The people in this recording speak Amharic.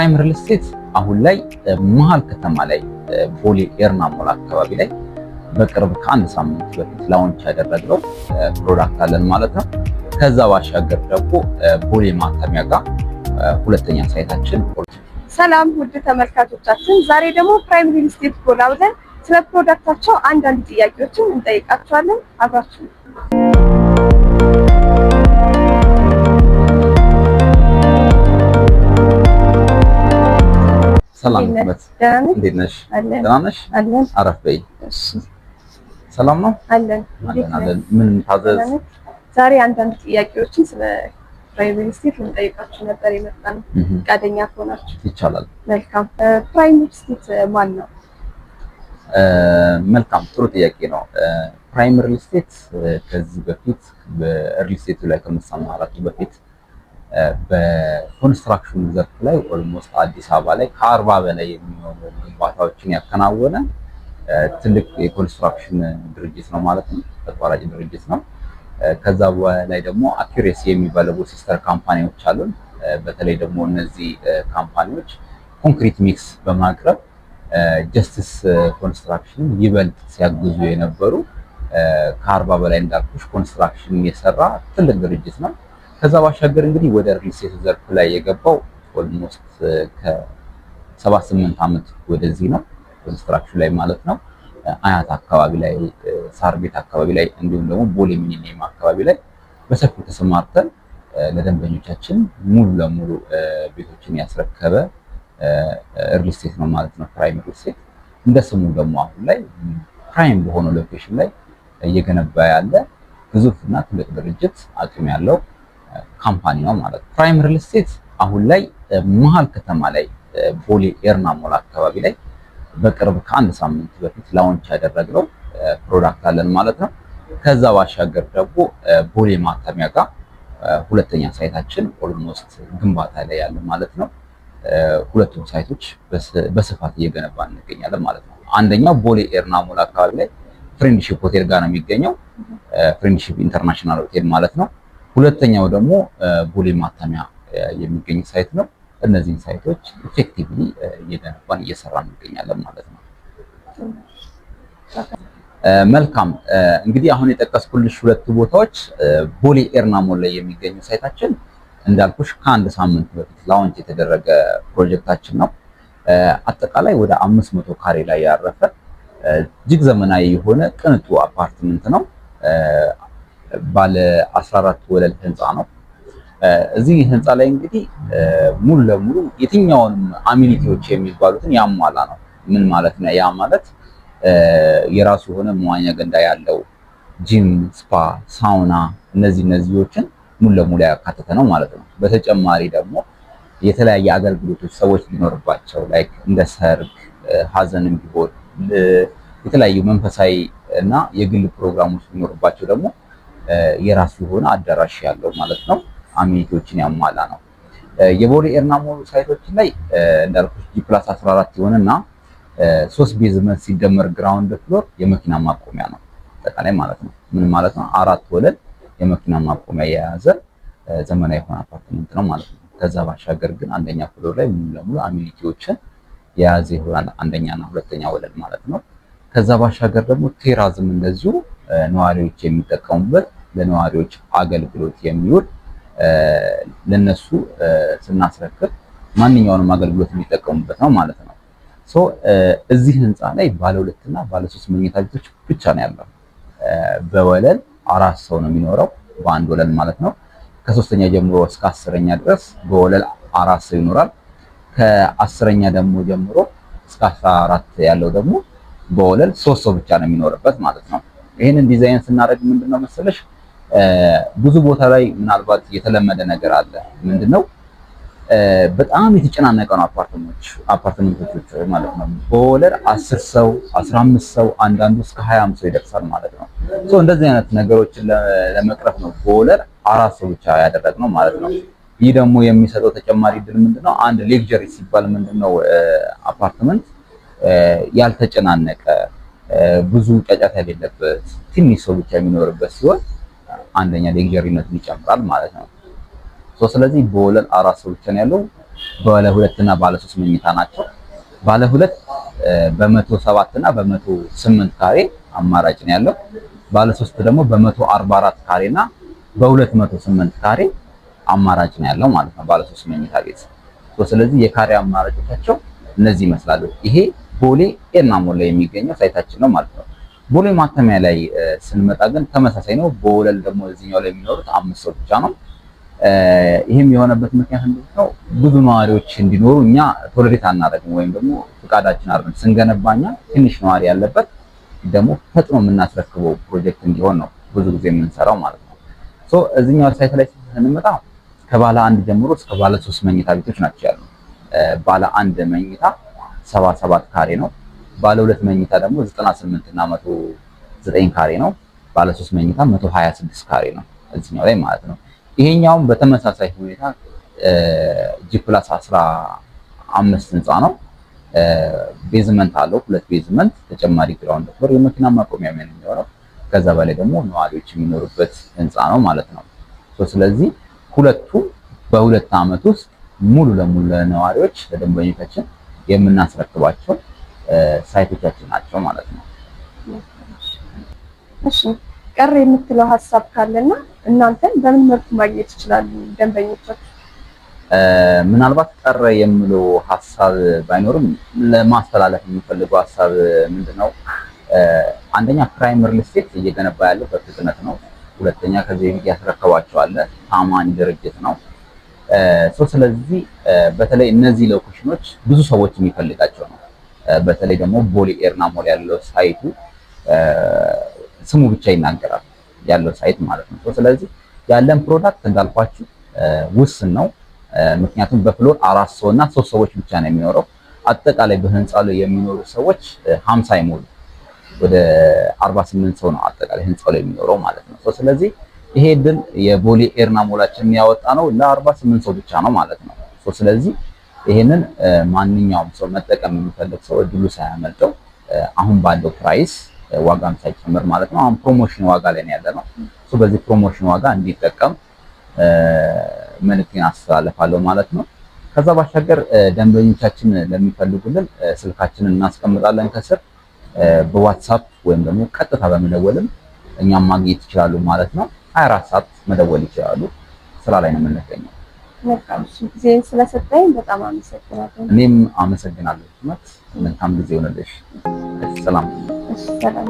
ፕራይም ሪል ስቴት አሁን ላይ መሀል ከተማ ላይ ቦሌ ኤርና ሞል አካባቢ ላይ በቅርብ ከአንድ ሳምንት በፊት launch ያደረግነው product አለን ማለት ነው። ከዛ ባሻገር ደግሞ ቦሌ ማተሚያ ጋር ሁለተኛ site ኣችን። ሰላም ውድ ተመልካቾቻችን፣ ዛሬ ደግሞ ፕራይም ሪል ስቴት ጎራ ብለን ስለ product ኣቸው አንዳንድ ጥያቄዎችን እንጠይቃቸዋለን። አብራችሁ ሰላም ህክመት፣ እንዴት ነሽ? ደህና ነሽ? አለን። አረፍ በይ። ሰላም ነው? አለን። አለን አለን። ምን ታዘዝ? ዛሬ አንዳንድ ጥያቄዎችን ስለ ፕራይም ሪል ስቴት ልንጠይቃችሁ ነበር የመጣነው። ፈቃደኛ ከሆናችሁ። ይቻላል። መልካም። ፕራይም ሪል ስቴት ማን ነው? መልካም፣ ጥሩ ጥያቄ ነው። ፕራይም ሪል ስቴት ከዚህ በፊት በሪል ስቴቱ ላይ ከመሰማራቱ በፊት በኮንስትራክሽን ዘርፍ ላይ almost አዲስ አበባ ላይ ከ40 በላይ የሚሆኑ ግንባታዎችን ያከናወነ ትልቅ የኮንስትራክሽን ድርጅት ነው ማለት ነው። ተቋራጭ ድርጅት ነው። ከዛ በላይ ደግሞ አኪሬሲ የሚባለው sister company ዎች አሉን። በተለይ ደግሞ እነዚህ company ዎች concrete mix በማቅረብ ጀስቲስ ኮንስትራክሽን ይበልጥ ሲያግዙ የነበሩ፣ ከ40 በላይ እንዳልኩሽ ኮንስትራክሽን የሰራ ትልቅ ድርጅት ነው። ከዛ ባሻገር እንግዲህ ወደ ሪል ስቴት ዘርፍ ላይ የገባው almost ከ7-8 ዓመት ወደዚህ ነው፣ ኮንስትራክሽን ላይ ማለት ነው። አያት አካባቢ ላይ፣ ሳር ቤት አካባቢ ላይ፣ እንዲሁም ደግሞ ቦሌ ሚሊኒየም አካባቢ ላይ በሰፊው ተሰማርተን ለደንበኞቻችን ሙሉ ለሙሉ ቤቶችን ያስረከበ ሪል ስቴት ነው ማለት ነው። ፕራይም ሪል ስቴት እንደ ስሙ ደግሞ አሁን ላይ prime በሆነው location ላይ እየገነባ ያለ ግዙፍ እና ትልቅ ድርጅት፣ አቅም ያለው company ነው ማለት ነው። ፕራይም ሪል ስቴት አሁን ላይ መሀል ከተማ ላይ ቦሌ ኤርና ሞል አካባቢ ላይ በቅርብ ከአንድ ሳምንት በፊት launch ያደረግነው product አለን ማለት ነው። ከዛ ባሻገር ደግሞ ቦሌ ማተሚያ ጋር ሁለተኛ site ኣችን almost ግንባታ ላይ ያለ ማለት ነው። ሁለቱም site ኦች በስፋት እየገነባ እንገኛለን ማለት ነው። አንደኛው ቦሌ ኤርና ሞል አካባቢ ላይ ፍሬንድሺፕ ሆቴል ጋር ነው የሚገኘው፣ ፍሬንድሺፕ ኢንተርናሽናል ሆቴል ማለት ነው። ሁለተኛው ደግሞ ቦሌ ማተሚያ የሚገኝ site ነው። እነዚህን site ኦች effectively እየገነባን እየሰራን እንገኛለን ማለት ነው። መልካም፣ እንግዲህ አሁን የጠቀስኩልሽ ሁለቱ ቦታዎች ቦሌ ኤርና ሞል ላይ የሚገኙ site ኣችን እንዳልኩሽ ከአንድ ሳምንት በፊት launch የተደረገ ፕሮጀክታችን ነው። አጠቃላይ ወደ 500 ካሬ ላይ ያረፈ እጅግ ዘመናዊ የሆነ ቅንጡ አፓርትመንት ነው። ባለ 14 ወለል ህንፃ ነው። እዚህ ህንፃ ላይ እንግዲህ ሙሉ ለሙሉ የትኛውንም amenity ዎች የሚባሉትን ያሟላ ነው። ምን ማለት ነው? ያ ማለት የራሱ የሆነ መዋኛ ገንዳ ያለው፣ gym፣ spa፣ sauna እነዚህዎችን ሙሉ ለሙሉ ያካተተ ነው ማለት ነው። በተጨማሪ ደግሞ የተለያየ አገልግሎቶች ሰዎች ሊኖርባቸው like እንደ ሰርግ፣ ሀዘንም ቢሆን የተለያዩ መንፈሳዊ እና የግል ፕሮግራሞች ሊኖርባቸው ደግሞ የራሱ የሆነ አዳራሽ ያለው ማለት ነው። amenity ዎችን ያሟላ ነው። የቦሌ ኤርና ሞል site ኦችን ላይ እንዳልኩሽ G+14 የሆነና ሶስት basement ሲደመር ground floor የመኪና ማቆሚያ ነው አጠቃላይ ማለት ነው። ምን ማለት ነው? አራት ወለል የመኪና ማቆሚያ የያዘ ዘመናዊ የሆነ አፓርትመንት ነው ማለት ነው። ከዛ ባሻገር ግን አንደኛ floor ላይ ሙሉ ለሙሉ amenity ዎችን የያዘ ይሆናል፣ አንደኛና ሁለተኛ ወለል ማለት ነው። ከዛ ባሻገር ደግሞ terrace ም እንደዚሁ ነዋሪዎች የሚጠቀሙበት፣ ለነዋሪዎች አገልግሎት የሚውል፣ ለነሱ ስናስረክብ ማንኛውንም አገልግሎት የሚጠቀሙበት ነው ማለት ነው። So እዚህ ህንፃ ላይ ባለ ሁለት እና ባለ ሶስት መኝታ ቤቶች ብቻ ነው ያለው። በወለል አራት ሰው ነው የሚኖረው፣ በአንድ ወለል ማለት ነው። ከሶስተኛ ጀምሮ እስከ 10ኛ ድረስ በወለል አራት ሰው ይኖራል። ከ10ኛ ደግሞ ጀምሮ እስከ 14 ያለው ደግሞ በወለል ሶስት ሰው ብቻ ነው የሚኖርበት ማለት ነው። ይህንን ዲዛይን ስናደርግ ምንድነው መሰለሽ፣ ብዙ ቦታ ላይ ምናልባት የተለመደ ነገር አለ። ምንድነው? በጣም የተጨናነቀ ነው አፓርትመንቶች ማለት ነው። በወለል 10 ሰው፣ 15 ሰው፣ አንዳንዱ እስከ 20 ሰው ይደርሳል ማለት ነው። So እንደዚህ አይነት ነገሮችን ለመቅረፍ ነው በወለል አራት ሰው ብቻ ያደረግነው ማለት ነው። ይህ ደግሞ የሚሰጠው ተጨማሪ እድል ምንድነው? አንድ luxury ሲባል ምንድነው? አፓርትመንት ያልተጨናነቀ፣ ብዙ ጫጫታ የሌለበት፣ ትንሽ ሰው ብቻ የሚኖርበት ሲሆን አንደኛ luxury ነቱን ይጨምራል ማለት ነው። So ስለዚህ በወለል አራት ሰው ብቻ ነው ያለው። ባለ ሁለት እና ባለ ሶስት መኝታ ናቸው። ባለ ሁለት በ107 እና በ108 ካሬ አማራጭ ነው ያለው። ባለ ሶስት ደግሞ በ144 ካሬ እና በ208 ካሬ አማራጭ ነው ያለው ማለት ነው፣ ባለ ሶስት መኝታ ቤት። ስለዚህ የካሬ አማራጮቻቸው እነዚህ ይመስላሉ። ይሄ ቦሌ ኤርና ሞል ላይ የሚገኘው site ኣችን ነው ማለት ነው። ቦሌ ማተሚያ ላይ ስንመጣ ግን ተመሳሳይ ነው። በወለል ደግሞ እዚህኛው ላይ የሚኖሩት አምስት ሰው ብቻ ነው። ይህም የሆነበት ምክንያት ምንድን ነው? ብዙ ነዋሪዎች እንዲኖሩ እኛ tolerate አናደርግም፣ ወይም ደግሞ ፍቃዳችን አይደለም። ስንገነባ እኛ ትንሽ ነዋሪ ያለበት ደግሞ ፈጥኖ የምናስረክበው ፕሮጀክት እንዲሆን ነው ብዙ ጊዜ የምንሰራው ማለት ነው። So እዚህኛው site ላይ ስንመጣ ከባለ አንድ ጀምሮ እስከ ባለ ሶስት መኝታ ቤቶች ናቸው ያሉ። ባለ አንድ መኝታ 77 ካሬ ነው። ባለ ሁለት መኝታ ደግሞ 98 እና 109 ካሬ ነው። ባለ ሶስት መኝታ 126 ካሬ ነው እዚህኛው ላይ ማለት ነው። ይሄኛውም በተመሳሳይ ሁኔታ G+15 ህንፃ ነው። Basement አለው፣ ሁለት basement፣ ተጨማሪ ground floor፣ የመኪና ማቆሚያ የሚኖረው፣ ከዛ በላይ ደግሞ ነዋሪዎች የሚኖሩበት ህንፃ ነው ማለት ነው። ስለዚህ ሁለቱ በ2 ዓመት ውስጥ ሙሉ ለሙሉ ለነዋሪዎች፣ ለደንበኞቻችን የምናስረክባቸው site ኦቻችን ናቸው ማለት ነው። እሺ፣ ቀረ የምትለው ሀሳብ ካለና እናንተን በምን መልኩ ማግኘት ይችላሉ ደንበኞቻችሁ? ምናልባት ቀረ የምለው ሀሳብ ባይኖርም ለማስተላለፍ የምፈልገው ሀሳብ ምንድነው? አንደኛ ፕራይም ሪል ስቴት እየገነባ ያለው በፍጥነት ነው። ሁለተኛ ከዚህ በፊት ያስረከባቸው አለ፣ ታማኝ ድርጅት ነው። So ስለዚህ በተለይ እነዚህ location ኦች ብዙ ሰዎች የሚፈልጋቸው ነው። በተለይ ደግሞ ቦሌ ኤርና ሞል ያለው site ኡ ስሙ ብቻ ይናገራል ያለው site ማለት ነው። ስለዚህ ያለን product እንዳልኳችሁ ውስን ነው። ምክንያቱም በ floor አራት ሰው እና ሶስት ሰዎች ብቻ ነው የሚኖረው። አጠቃላይ በህንፃ ላይ የሚኖሩ ሰዎች 50 አይሞሉ፣ ወደ 48 ሰው ነው አጠቃላይ ህንፃው ላይ የሚኖረው ማለት ነው። ስለዚህ ይሄ እድል የቦሌ ኤርና ሞላችን የሚያወጣ ነው ለ48 ሰው ብቻ ነው ማለት ነው። ስለዚህ ይሄንን ማንኛውም ሰው መጠቀም የሚፈልግ ሰው እድሉ ሳያመልጠው አሁን ባለው price፣ ዋጋም ሳይጨምር ማለት ነው። አሁን promotion ዋጋ ላይ ነው ያለነው። በዚህ promotion ዋጋ እንዲጠቀም መልዕክቴን አስተላልፋለሁ ማለት ነው። ከዛ ባሻገር ደንበኞቻችን ለሚፈልጉልን ስልካችንን እናስቀምጣለን ከስር፣ በዋትሳፕ ወይም ደግሞ ቀጥታ በመደወልም እኛም ማግኘት ይችላሉ ማለት ነው። 24 ሰዓት መደወል ይችላሉ። ስራ ላይ ነው የምንገኘው። መልካም፣ እሺ፣ ጊዜን ስለሰጠኝ በጣም አመሰግናለሁ። እኔም አመሰግናለሁ። መልካም ጊዜ ይሆንልሽ። ሰላም። እሺ፣ ሰላም።